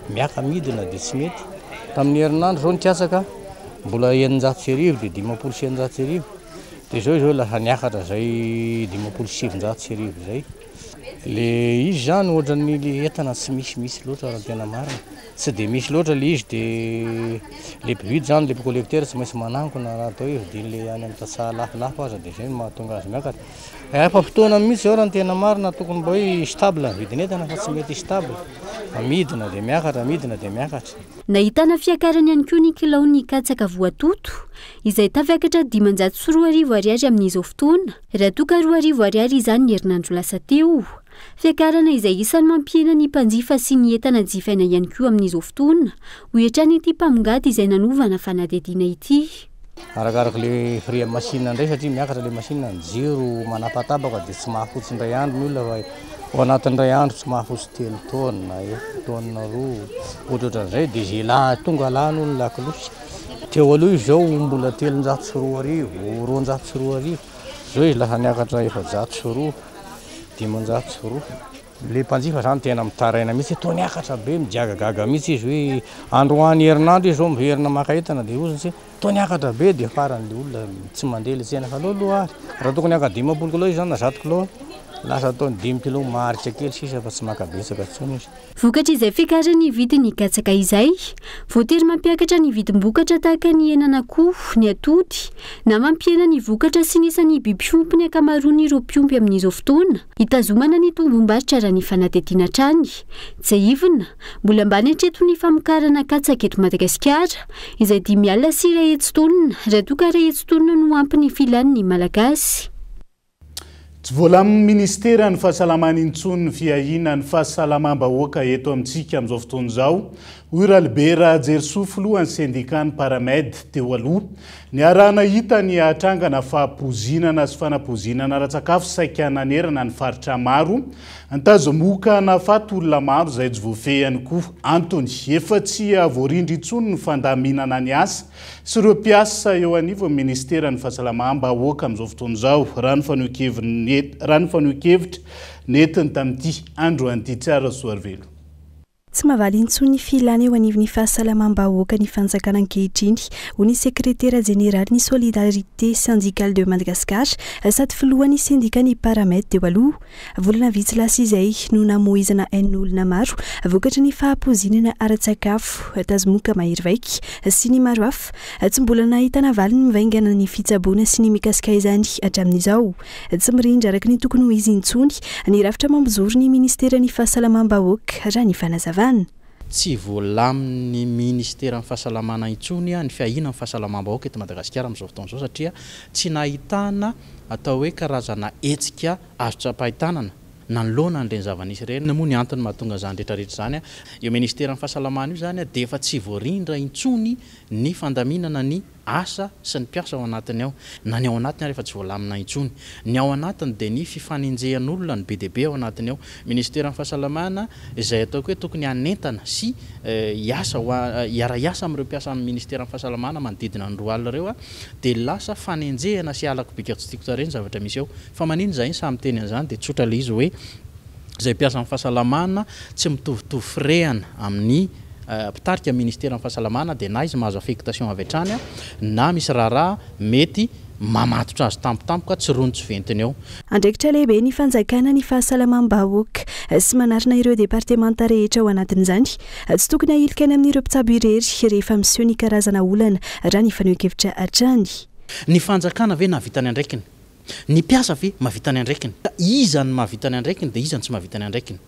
miaka midina dia tsy mety. Tamin'ny herinandro zao ny katsaka mbola 1600 dia 1650 dia zao izao lasa niakatra zay 1950 zay. Le izy zany ohatran'ny le entana tsy misimisy loatra raha ny tena marina. Tsy dia misy loatra le izy dia le mpividy zany le mpicollecteur tsy maintsy manangona raha atao hoe vidian'le any amin'ny tantsaha lafolafo aza dia zay no mahatonga azy miakatra. Efa fotoana mihitsy izao raha ny tena marina tokony mba hoe stable ny vidin'entana fa tsy mety stable fa midina dia miakatra midina dia miakatra. Nahitana fiakarany ihany koa ny kilaon'ny katsaka voatoto, izay tafiakatra 2500 ariary amin'izao fotoana, raha toa ka 2000 ariary izany ny herinandro lasa teo. Fiakarana izay isan'ny mampihena ny mpanjifa sy ny entana jifaina ihany koa amin'izao fotoana, hoy hatrany ity mpamongady izay nanovana fanadihadiana ity. Arakaraka le frais amin'ny machine indray satria miakatra le machine, ny jiro manapatabaka dia tsy mahafotsy indray andro ny olona fa ao anatin'ny iray andro tsy mahafotsy telo taonina, efatra taonina, roa, ohatrohatran'izay dia izay la tonga lany hono ny lakolosy. Teo aloha izy izao mbola 2300, 2200, izao izy lasa niakatra 402. 205. Le mpanjifa zany tena mitaraina mihitsy hoe toa niakatra be, mijagagaga mihitsy izy hoe androany herinandro izy zao miverina maka entana dia ozony tsy toa niakatra be dia farany le olona tsy mandeha le tsena fa aleo aloha ary raha tokony haka 50 kilao izy zany na 100 kilao lasa ataony dimy kilao maharitra kely sisa fa tsy maka betsaka intsony izy. Vokatr'izay fiakaran'ny vidin'ny katsaka izay, voatery mampiakatra ny vidim-bokatra tahaka ny henan'akoho, ny atody, na mampihena ny vokatra sy ny isan'ny biby fiompy ny ankamaroan'ireo mpiompy amin'izao fotoana, hitazomana ny tombom-barotra raha ny fanadihadiana hatrany. Tsiahivina, mbola ambany hatreto ny famokarana katsaka eto Madagasikara, izay 105 taonina, raha toa ka 100 taonina no ampy ny filan'ny Malagasy. Tsy voalamin'ny minisiteran'ny fahasalamana intsony ny fiahiana ny fahasalamam-bahoaka eto amintsika amin'izao fotoana izao, hoy Ralibera Jerisoa filohan'ny sendikan'ny Paramed teo aloha. Niaraha-nahita ny hatrangana fahapoizinana sy fanapoizinana ara-tsakafo saika nanerana ny faritra maro. Ntazomoka nahafaty olona maro izay tsy voafehy ihany koa. Antony, efa tsy voarindra intsony ny fandaminana ny asa sy ireo mpiasa eo anivon'ny minisiteran'ny Fahasalamam-bahoaka amin'izao fotoana izao, raha ny fanehoan-kevitra nentiny tamin'ity androany ity. Tsiaro Rasoarivelo. Tsy mahavaly intsony ny filana eo anivon'ny fahasalamam-bahoaka ny fanjakana ankehitriny, hoy ny sekretera jeneralin'ny Solidarité Syndicale de Madagascar sady filohan'ny sendikan'ny Paramed teo aloha. Volana vitsy lasa izay no namoizana ain'olona maro vokatry ny fahapoizinana ara-tsakafo, tazomoka mahery vaika sy ny maro hafa. Tsy mbola nahitana valiny mivaingana ny fitsaboana sy ny mikasika izany hatramin'izao. Tsy mirindra araka ny tokony ho izy intsony ny rafitra mampijoro ny ministeran'ny fahasalamam-bahoaka, raha ny fanazavana. Tsy voalamin'ny minisiteran'ny fahasalamana intsony ny fiahiana ny fahasalamam-bahoaka eto Madagasikara amin'izao fotoana izao satria tsy nahitana atao hoe karazana hetsika azo tsapain-tanana nanoloana an'ireny zava-nisy ireny. Inona moa ny antony mahatonga an'izany rehetra rehetra izany? Io minisiteran'ny fahasalamana io izany dia efa tsy voarindra intsony ny fandaminana ny asa sy ny mpiasa ao anatiny ao. Na ny ao anatiny ary efa tsy voalamina intsony. Ny ao anatiny dia ny fifanenjehan'olona no be dia be ao anatiny ao. Ministeran'ny fahasalamana izay ataoko hoe tokony hanentana sy hiasa ho hiara-hiasa amin'ireo mpiasa amin'ny ministeran'ny fahasalamana manodidina ny 20 ireo dia lasa fanenjehana sy halako bika tsy tiako tarehy ny zavatra misy ao. Fa maninona izahay no sahy miteny an'izany dia tsotra ilay izy hoe izay mpiasan'ny fahasalamana tsy mitovitovy firehana amin'ny mpitarika ny ministeran'ny fahasalamana dia na izy mahazo affectation avy hatrany na misy raharaha mety mamatotra azy tampotampoka tsy rony tsy ventiny eo. Andraikitra lehibe ny fanjakana ny fahasalamam-bahoaka sy manarina ireo departemanta rehetra ao anatin'izany. Tsy tokony hahilika any amin'ireo mpitsabo irery rehefa miseho ny karazana olana raha ny fanehoan-kevitra hatrany. Ny fanjakana ve nahavita ny andraikiny? Ny mpiasa ve mahavita ny andraikiny? Iza no mahavita ny andraikiny dia iza no tsy mahavita ny andraikiny?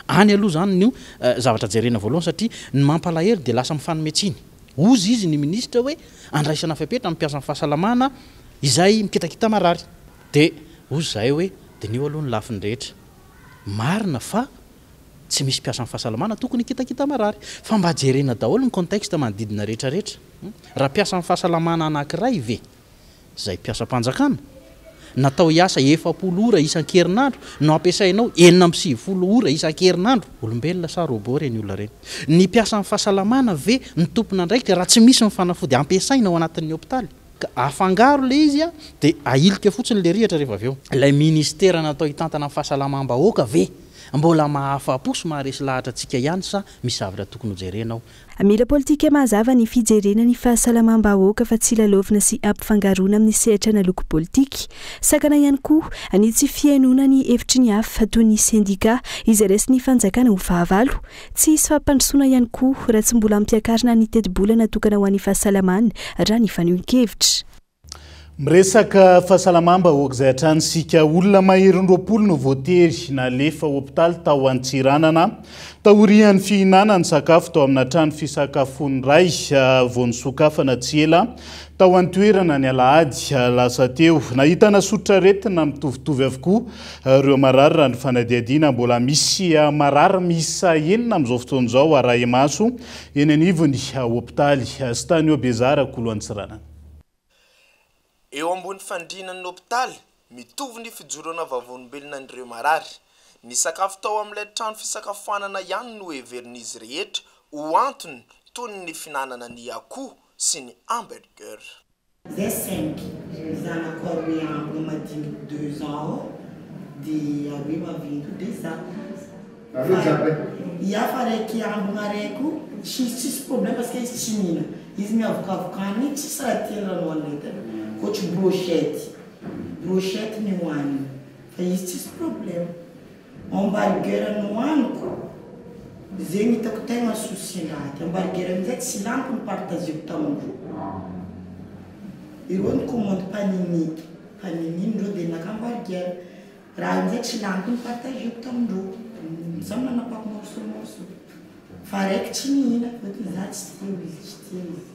Any aloha izany no zavatra jerena voalohany satria ny mampalahelo dia lasa mifanome tsiny. Hozy izy ny minisitra hoe andraisana fepetra amin'ny mpiasan'ny fahasalamana izay mikitakita marary. Dia hozy izahay hoe diniho aloha ny lafiny rehetra. Marina fa tsy misy mpiasan'ny fahasalamana tokony hikitakita marary. Fa mba jerena daholo ny contexte manodidina rehetra rehetra. Raha mpiasan'ny fahasalamana anankiray ve izay mpiasam-panjakana, natao hiasa 40 ora isan-kerinandro no ampiasainao 96 ora isan-kerinandro. Olombelona sa robot ireny olona ireny? Ny mpiasan'ny fahasalamana ve no tompon'andraikitra raha tsy misy ny fanafody ampiasaina ao anatin'ny hopitaly? Ka afangaro ilay izy dia ahilika fotsiny ilay rihatra rehefa avy eo. Ilay ministera natao hitantana ny fahasalamam-bahoaka ve mbola mahafa-po sy maharesy lahatra antsika ihany sa misy zavatra tokony hojerena ao? Mila politika mazava ny fijerena ny fahasalamam-bahoaka fa tsy lalaovina sy ampifangaroana amin'ny sehatra na loko politika. Sakana ihany koa ny tsy fihainoana ny hevitry ny hafa toy ny sendika izay raisin'ny fanjakana ho fahavalo. Tsy hisy fampandrosoana ihany koa raha tsy mbola ampiakarina ny tetibola natokana ho an'ny fahasalamana raha ny fanehoan-kevitra. Miresaka fahasalamam-bahoaka izay hatrany isika. Olona maherin'ny 20 no voatery nalefa hopitaly tao Antsiranana taorian'ny fihinanany sakafo tao amina trano fisakafoana iray vao nisokafana tsy ela tao an-toerana ny alahady lasa teo. Nahitana soritr'aretina mitovitovy avokoa ireo marary raha ny fanadihadiana. Mbola misy marary miisa enina amin'izao fotoana izao arahi-maso eny anivon'ny hopitaly Stanio Bezara Kolo Antsiranana. Eo ambony fandrianan'ny hopitaly, mitovy ny fijoroana vavolombelona an'ireo marary. Ny sakafo tao amin'ilay trano fisakafoanana ihany no heverin'izy rehetra ho antony toy ny fihinanana ny akoho sy ny hamburger. Zay cinq zanako aroe ambiny madiniky deux ans ao de aroe maventy de za. Fa ia fa raiky ambigna araiky io tsisy tsisy problème parce que izy tsy mihina izy miavokavoka any tsisy raha tiany raha nohaniny tena ohatry brochette brochette ny hohaniny fa izy tsisy problème hamburger nohaniko zegny hitako tegna souci-ndraha ty hamburger amizay tsy laniko nipartageko tamindreo ireo nicommande panini panini ndreo de naka hamburger Raha amizay tsy laniko ny partageko tamindreo samy nanapako morceau morceau fa araiky tsy nihina fôtony za tsy tia izy tsy tia izy.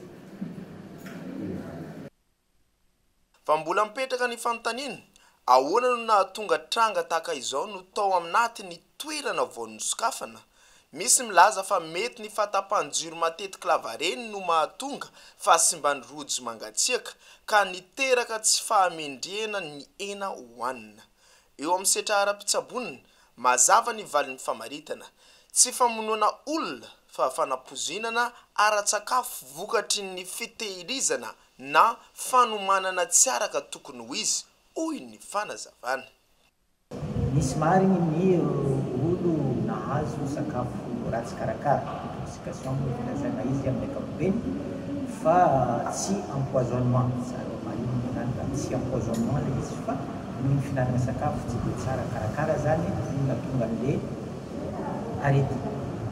Fa mbola mipetraka ny fanontaniana, ahoana no nahatonga tranga tahaka izao no tao anatin'ny toerana vao nosokafana? Misy milaza fa mety ny fahatapahan-jiro matetiky lavareny no mahatonga fahasimban'ny rojo mangatsiaka ka niteraka tsy fahamendrehana ny hena hohanina. Eo amin'ny setra ara-pitsaboana, mazava ny valin'ny famaritana. Tsy famonoana olona fa fanapoizinana ara-tsakafo vokatry ny fitehirizana na fanomanana tsy araka tokony ho izy, hoy ny fanazavana. Nisy marigny ny olo nahazo sakafo ratsy karakara, intoxication moa filazana izy amin'ny ankapobeny, fa tsy empoisonnement, tsara marihina moa zany fa tsy empoisonnement le izy fa noho ny fihinanana sakafo tsy dia tsara karakara zany no nahatonga an'le aretina.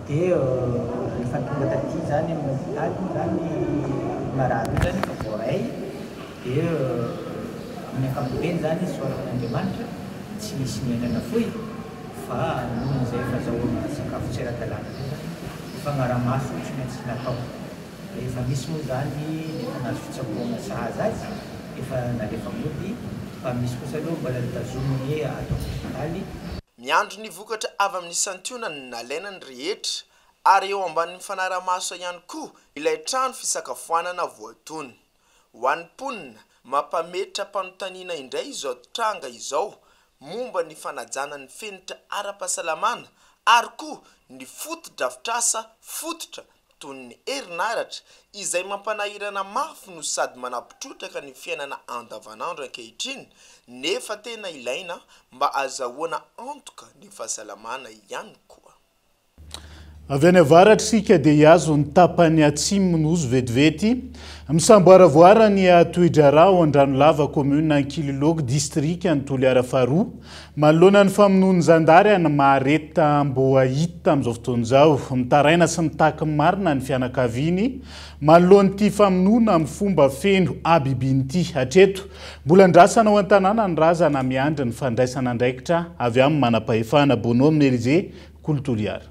Dia rehefa tonga taty zany amin'ny hopitaly moa zany marary io zany efa voaray. Dia amin'ny ankapobeny izany isaorana an'Andriamanitra tsy nisy ny aina nafoy fa noho izay fazahoana sakafo tsy ara-dalàna izay izany ny fagnarahamaso tsy maintsy natao. Efa misy moa izany ny efa nahazo fitsaboana sahaza azy efa nalefa mody fa misy kosa aloha mbola tazominy ato amin'ny hopitaly. Miandry ny vokatra avy amin'ny santionany nalaina ny rehetra ary eo ambanin'ny fanarahamaso ihany koa ilay trano fisakafoanana voatony. Ho an'ny mponina, mampametra-panontaniana indray izao tranga izao momba ny fanajana ny fenitra ara-pahasalamana ary koa ny fotodrafitrasa fototra toy ny herinaratra izay mampanahirana mafy no sady manapotrotraka ny fiainana andavanandro ankehitriny nefa tena ilaina mba azahoana antoka ny fahasalamana ihany koa. Avy any avaratra isika dia hihazo ny tapany atsimo Nosy vetivety. Misamboaravoara ny toe-draharaha ao Andranolava, commune Ankililoaka, distrikan'i Toliara faharoa. Manoloana ny famonoan'ny zandary an'i Mahareta Amboahita amin'izao fotoana izao. Mitaraina sy mitaky ny marina ny fianakaviany manoloana ity famonoana amin'ny fomba feno habibiana ity. Hatreto, mbola andrasana ao an-tanàna ny razana miandry ny fandraisana andraikitra avy amin'ny manam-pahefana. Bonhomme Elysée, Kolo Toliara.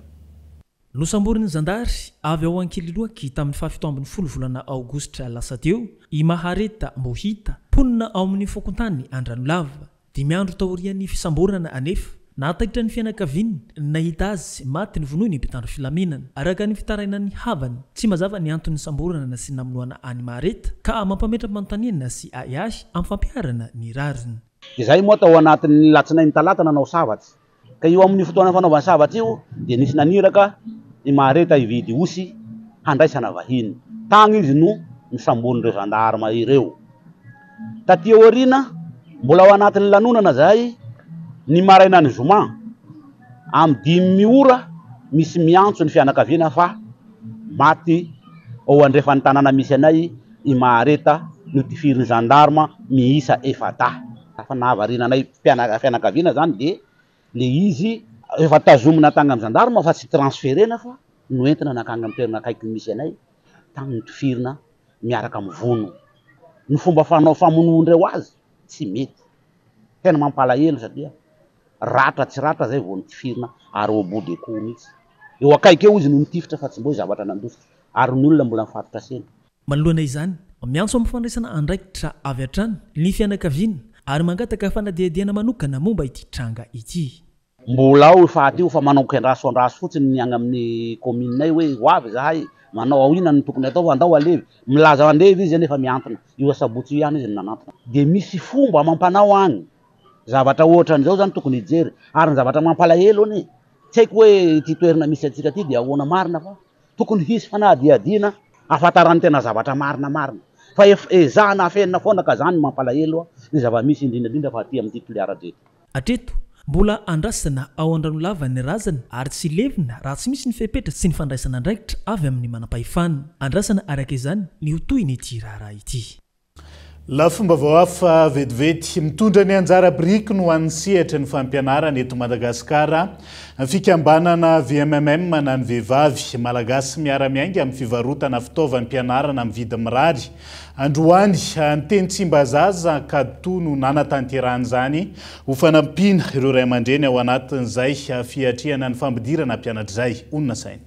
Nosamborin'ny zandary avy ao Ankililoaky tamin'ny faha-17 volana aogositra lasa teo i Mahareta Mohita, mponina ao amin'ny fokontany Andranolava. Dimy andro taorian'ny fisamborana anefa, nahataitra ny fianakaviany ny nahita azy maty novonoin'ny mpitandro filaminana. Araka ny fitarainan'ny havany, tsy mazava ny antony nisamborana sy namonoana an'i Mahareta ka mampametra-panontaniana sy ahiahy amin'ny fampiharana ny rariny. Izahay moa tao anatin'ny latsinainy talata nanao savatry. Ka io amin'io fotoana fanaovany sabatra io dia nisy naniraka i Mahareta hividy osy handraisana vahiny. Tagny izy no nosamborin'ireo gendarme ireo. Taty aoriana, mbola ao anatin'ny lanonana zahay, ny marainan'ny zoma, amin'ny dimy ora, misy miantso ny fianakaviana fa maty ao andrefan'ny tanàna misy anay i Mahareta notifirin'ny gendarme miisa efa-dahy. Fa nahavariana anay fianakaviana zany de le izy efa tazomina tagny am gendarme fa tsy transferena fa noentina nankagny am toerana akaiky misy anay tagny notifirina miaraka am vono. Ny fomba fanao famonoandreo azy tsy mety. Tena mampalahelo satria ratra tsy ratra zay vao notifirina ary au bout de coup mihitsy. Eo akaiky eo izy no nitifitra fa tsy mbo zavatra nandositra ary ny olona mbola mifatotra sena. Manoloana izany, miantso amin'ny fandraisana andraikitra avy hatrany ny fianakaviana ary mangataka fanadihadiana manokana momba ity tranga ity. Mbola ao io faty io fa manao kiandraso andraso fotsiny ny agny amin'ny commune-nay hoe ho avy zahay, manao ao inona no tokony atao fa andao alevy. Milaza andevy izy nefa mihantona. Io asabotsy io ihany izy no nanantona. Dia misy fomba amam-panao agny. Zavatra ohatran'izao zany tokony hijery. Ary ny zavatra mampalahelo anie, tsy haiko hoe ity toerana misy antsika ity dia ahoana marina fa Tokony hisy fanadihadiana ahafantarana ny tena zavatra marina marina fa ef ezahana afenina foana ka zany no mampalahelo ny zava-misy indrindra indrindra fa aty amin'ity Toliara dreto. Hatreto, Mbola andrasana ao Andranolava ny razana ary tsy levona raha tsy misy ny fepetra sy ny fandraisana andraikitra avy amin'ny manampahefana. Andrasana araka izany ny ho tohin'ity raharaha ity. Lafim-baovao hafa vetivety. Mitondra ny anjara birikiny ho an'ny sehatry ny fampianarana eto Madagasikara ny fikambanana VMMM na ny Vehivavy Malagasy Miara-Miainga amin'ny fivarotana fitaovam-pianarana amin'ny vidiny mirary. Androany, ny teny Tsimbazaza, Ankaditoa no nanatanterahana izany ho fanampiana ireo ray aman-dreny ao anatin'izay fiatrehana ny fampidirana mpianatra izay. Honina saina.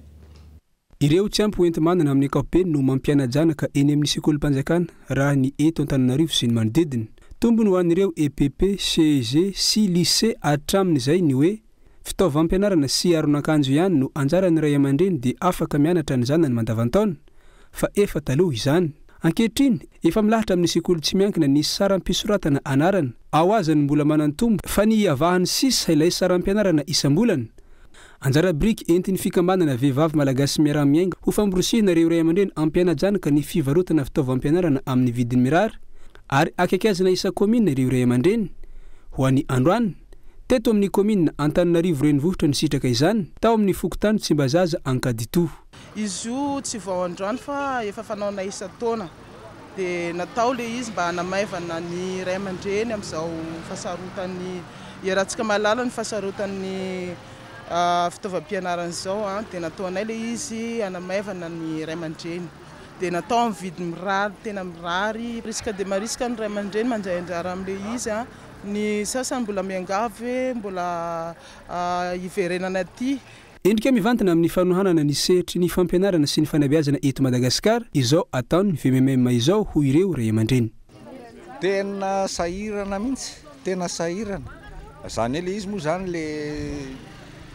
Ireo tsy ampy hoenti-manana amin'ny ankapobeny no mampiana-janaka eny amin'ny sekolim-panjakana raha ny eto Antananarivo sy ny manodidina. Tombony ho an'ireo EPP, CEG sy Lycée hatramin'izay ny hoe fitaovam-pianarana sy aron'akanjo ihany no anjaran'ny ray aman-dreny dia afaka mianatra ny zanany mandavan-taona fa efa taloha izany. Ankehitriny, efa milahatra amin'ny sekoly tsy miankina ny saram-pisoratana anarana, ao aza no mbola manan-tombo fa ny hiavahany sisa ilay saram-pianarana isam-bolana. Anjara biriky entin'ny fikambanana Vehivavy Malagasy Miaraha-miainga ho famporisihina ireo ray aman-dreny hampiana-janaka ny fivarotana fitaovam-pianarana amin'ny vidiny mirary ary akaikiazina isan-kaominina ireo ray aman-dreny. Ho an'ny androany, teto amin'ny kaominina Antananarivo Renivohitra nisitraka izany, tao amin'ny fokontany Tsimbazaza Ankaditoho. Izy io tsy vao androany fa efa fanaonay isan-taona. Dia natao ilay izy mba hanamaivana ny ray aman-dreny amin'izao fahasarotan'ny, iarahantsika mahalala ny fahasarotan'ny fitaovam-pianarana izao dia nataonay ilay izy hanamaivana ny ray aman-dreny. Dia natao amin'ny vidiny mirary, tena mirary. Risque dia marisika ny ray aman-dreny mandray anjara amin'ilay izy. Ny sasany mbola miangavy hoe mbola hiverenana aty. Endrika mivantana amin'ny fanohanana ny sehatry ny fampianarana sy ny fanabeazana eto Madagasikara izao ataon'ny VMMM izao hoy ireo ray aman-dreny. Tena sahirana mihitsy, tena sahirana. Zany hoe le izy moa zany le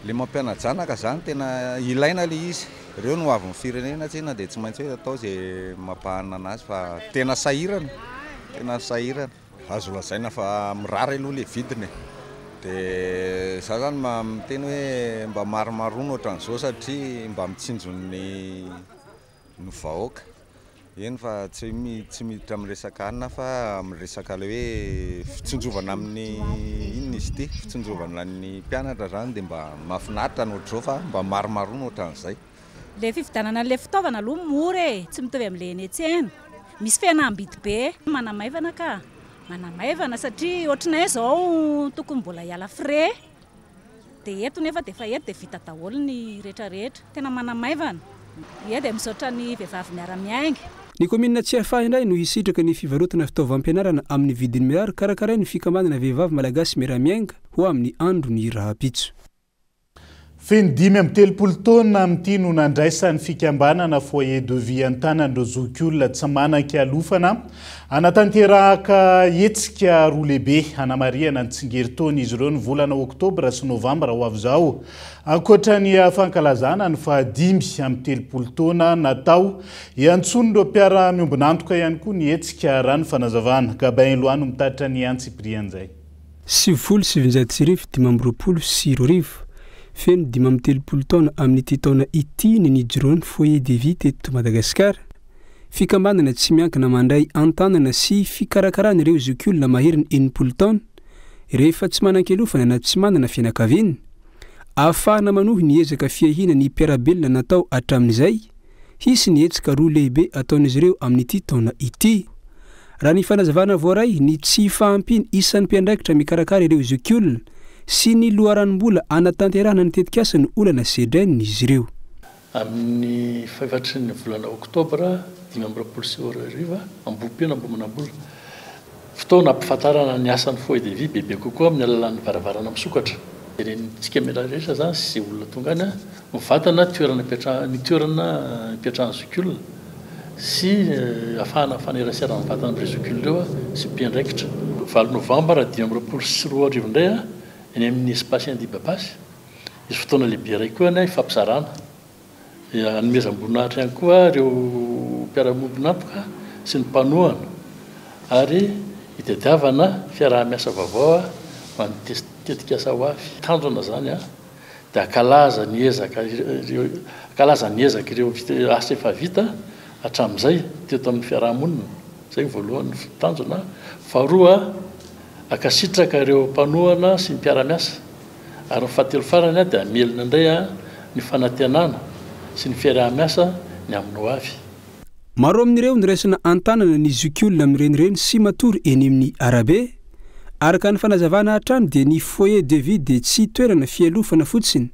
le mampiana-janaka zany tena ilaina le izy. Reo no hoavin'ny firenena tsena dia tsy maintsy hoe atao ze mampahanina anazy fa tena sahirana, tena sahirana. Azo lazaina fa mirary aloha le vidiny e! De za zany miteny hoe mba maromaroana ohatran'izao satria mba mitsinjo ny ny vahoaka, eny fa tsy hoe tsy miditra amin'ny resaka hanina fa amin'ny resaka le hoe fitsinjovana amin'ny inona izy ity fitsinjovana ny mpianatra zany de mba mahafinaritra ny ohatr'izao fa mba maromaroana ohatran'izay. Le fividianana an'le fitaovana aloha mora e, tsy mitovy amin'le eny an-tsena. Misy fihenam-bidy be. Manamaivana ka. Manamaivana satria ohatrinay izao tokony mbola hiala frais dia eto nefa dia efa eto dia vita daholo ny rehetra rehetra. Tena manamaivana. Ie dia misaotra ny vehivavy miara-miainga. Ny kaominina Tsiafahy indray no hisitraka ny fivarotana fitaovam-pianarana amin'ny vidiny mirary karakarain'ny fikambanana Vehivavy Malagasy Miara-miainga ho amin'ny andron'ny rahampitso. Feno 35 taona amin'ity no nandraisan'ny fikambanana Foyer de Vie an-tanan'ireo zokiolona tsy manan-kialofana hanatanterahaka hetsika roa lehibe hanamarihana ny tsingerin-taon'izy ireo ny volana oktobra sy novambra ho avy izao. Ankoatra ny fankalazana ny faha-35 taona natao hiantsoan'ireo mpiara-miombon'antoka ihany koa ny hetsika raha ny fanazavana. Gabin Eloi no mitatitra ny antsipirian'izay. 1990 2025, Feno 35 taona amin'ity taona ity ny nijoroan'ny Foyer de Vie teto Madagasikara. Fikambanana tsy miankina mandray an-tanana sy fikarakarana ireo zokiolona maherin'ny 60 taona, rehefa tsy manan-kialofana na tsy manana fianakaviana. Ahafahana manohy ny ezaka fiahiana ny mpiara-belona natao hatramin'izay, hisy ny hetsika roa lehibe ataon'izy ireo amin'ity taona ity. Raha ny fanazavana voaray, ny tsy fahampian'ny isan'ny mpiandraikitra mikarakara ireo zokiolona sy ny loharanom-bola hanatanterahana ny tetikasa no olana sedrain'izy ireo. Amin'ny fahefatry ny volana oktobra 2025, Ambohipeno Ambohimanambola. Fotoana hampifantarana ny asan'ny Foyer de Vie bebe kokoa amin'ny alalan'ny varavarana misokatra. Jerentsika mila rehetra izany sy izay olona tonga any, mivantana toerana ipetraha, ny toerana ipetrahan'ny zokiolona sy ahafahana mifanerasera mivantana amin'ireo zokiolona ireo sy mpiandraikitra. Valo novambra 2025 indray, eny amin'ny Espace Indibapasy, hisy fotoana lehibe iray koa any hifampizarana. Hanomezam-boninahitra ihany koa ireo mpiara-miombon'antoka sy ny mpanohana ary hitadiavana fiaraha-miasa vaovao ho an'ny tetikasa ho avy. Tanjona izany dia hankalaza ny ezaka ireo hankalaza ny ezaka ireo asa efa vita hatramin'izay teto amin'ny fiaraha-monina. Izay ny voalohany tanjona. Faharoa, hankasitraka ireo mpanohana sy ny mpiara-miasa. Ary ny fahatelo farany dia hamelona indray ny fanantenana sy ny fiaraha-miasa ny amin'ny ho avy. Maro amin'ireo noraisina an-tanana ny zokiolona mirenireny sy matory eny amin'ny arabe. Araka ny fanazavana hatrany dia ny foyer de vie dia tsy toerana fialofana fotsiny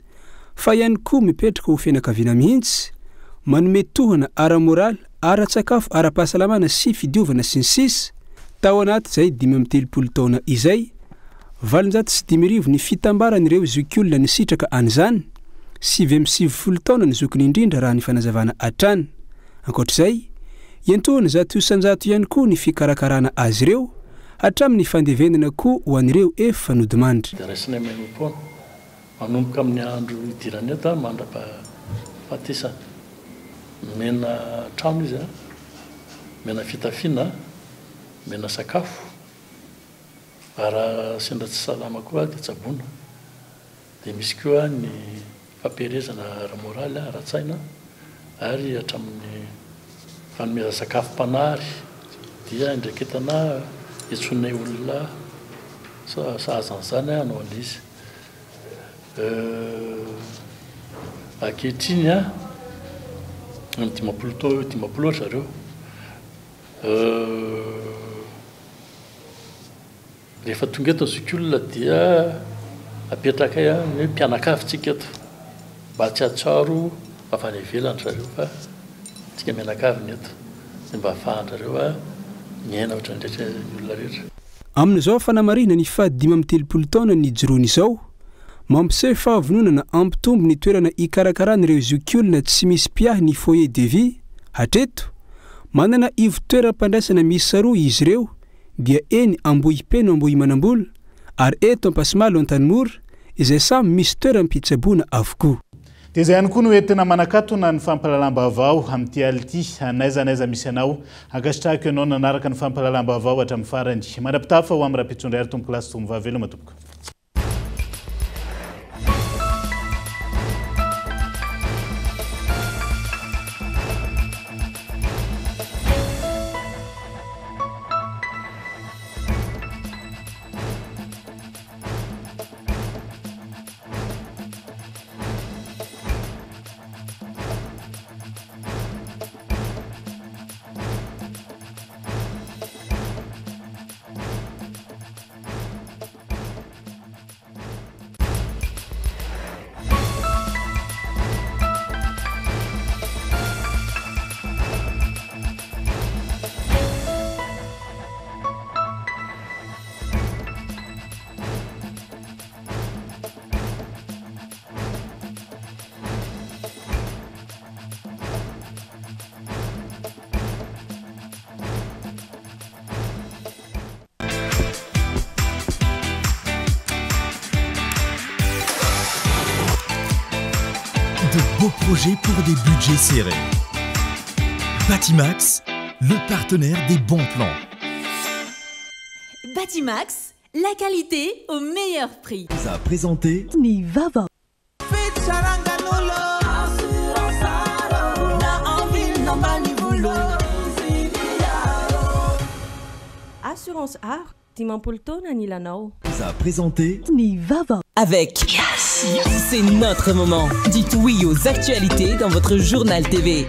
fa ihany koa mipetraka ho fianakaviana mihitsy, manome tohana ara-moraly, ara-tsakafo, ara-pahasalamana sy fidiovana sy ny sisa Tao anatin'izay 35 taona izay, 58 ny fitambaran'ireo zokiolona nisitraka an'izany, 99 taona ny zokiny indrindra raha ny fanazavana hatrany. Ankoatra izay, iantohany 100% ihany koa ny fikarakarana azy ireo, hatramin'ny fandevenana koa ho an'ireo efa nodimandry. Dia raisinay maimaimpoana, manomboka amin'ny andro idirany eto mandra-pahafatesany. Omena trano izy, omena fitafiana, omena sakafo, ary raha sendra tsy salama koa dia tsaboina. Dia misy koa ny fampielezana ara-moraly, ara-tsaina ary hatramin'ny fanomezana sakafom-panary dia indraiketana iantsoanay olona sahaza an'izany hanao an'ilay izy. Ankehitriny amin'ny 50 tao, 50 eo ry zareo. Rehefa tonga eto ny zokiolona dia apetrakay ny hoe mpianakavy tsika eto mba tsy hahatsiaro avy any ivelany ry zareo fa tsika mianakavy ny eto dia mba ahafahan-dry zareo miaina ohatran'ny rehetra ny olona rehetra. Amin'izao fanamarihana ny faha 35 taona nijoroany izao, mampiseho fahavononana hampitombo ny toerana hikarakarana ireo zokiolona tsy misy mpiahy ny Foyer de vie, hatreto, manana ivon-toeram-pandraisana miisa roa izy ireo dia eny Ambohipeno Ambohimanambola ary eto Ampasimalo Antanimora izay samy misy toeram-pitsaboana avokoa. Dia izay ihany koa no entina manakatona ny fampahalalam-baovao amin'ity alina ity. N'aiza n'aiza misy anao, ankasitrahako ianao nanaraka ny fampahalalam-baovao hatramin'ny farany. Mandra-pitafa ho amin'ny rahampitso indray ary tompokolahy sy tompkovavy veloma tompoko. De beaux projets pour des budgets serrés. Batimax, le partenaire des bons plans. Batimax, la qualité au meilleur prix. A présenté Ny vaovao. Assurance Art, 50 taona ny ilanao. A présenté Ny vaovao. Avec C'est notre moment. Dites oui aux actualités dans votre journal TV.